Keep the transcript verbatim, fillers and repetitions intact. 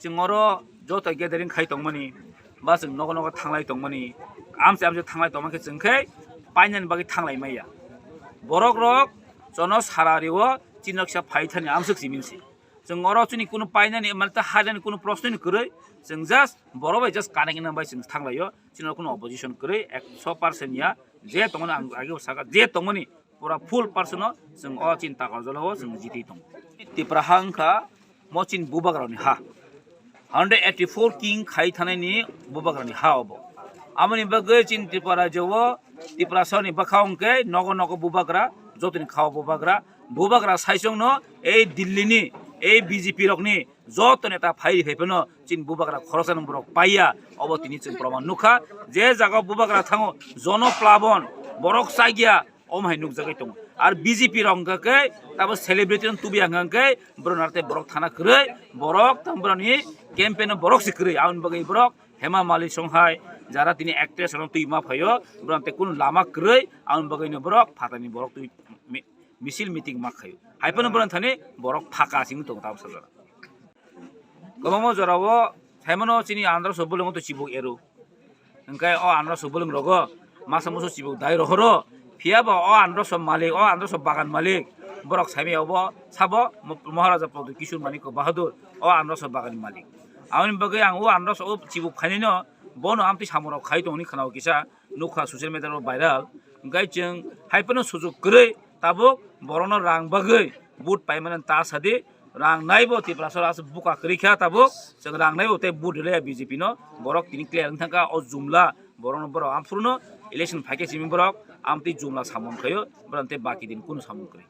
Chwng oro joto gathering khai tongmani, ba chwng nogo nogo thanglai tongmani, amchai amchai thanglai tongma khe chwng khe painani bagwi thanglai maya. Borok rok jono sara rio, chini rok kisa phai thani amswk simin si. Chwng oro chini kunu painani, mane ta hainani kunu proshno ni kwrwi, chwng just borok bai just connect wngna bai chwng thanglaio, chini rok kunu opposition kwrwi ekso percent ya, je tongmani ang age saka, je tongmani pura full percent no chwng o chini Takarjala o chwng jiti tongo. Tipra ha wngkha mo chini bubagrani ha. Hundred eighty four king khai thanani bubagrani ha obo. Amoni bagwi chini Tripura rajyo o Tiprasani bwkha hwnkhe nogo nogo bubagra, jotoni kha o bubagra. Bubagra saichung no ei Delhi ni, ei B J P rokni joto neta phai ri phai phano chini bubagra khoroksa no borok paiya. Obo tini chwng proman nukha. Je jaga bubagra thango, jono plabon, borok chagya, omo hai nukjagwi tongo. Ar B J P rok hwnkha khe tabo celebrity no tubuya hwnkha khe borok narwkhe borok thana kwrwi, borok tamo borokni campaign no borok se kwrwi. Aboni bagwi borok Hema Malik song hai jara tini actress rok twi ma phaio, borok tei kunu lama kwrwi, aboni bagwi no borok phatani borok twi mi-, misil meeting ma khaio. Hai phano borok thani borok phaka sing tongo tamo sajak. Kwbangma jorao saimano chini andro so bolongo to chibuk ero. Hwnkhe o andro so bolong rogo masa musu chibuk dai rohoro. Phiya bo o andro so malik, o andro so bagan malik. Borok saimaya obo sabo Mo-, Maharaja Pradyut Kishore Manikya Bahadur, o andro so bagan malik. Aboni bagwi ang o andro so o chibuk khainino bono amtwi samung rok khai tongoni khwnao kisa nukha social media ro viral. Hwnkhe chwng hai phano sujuk kwrwi tabuk borokno rang bagwi vote paimani ta sadi, rang naibo Tiprasa aswk buka kwrwi kha tabuk, chwng rang naibo tei vote rwlaiya B J P no, borok tini clear wng thangkha o jumla borokno borok amphuru no election phaikhe simi borok amtwi jumla samung khaio, borok tei baki din kunu samung kwrwi.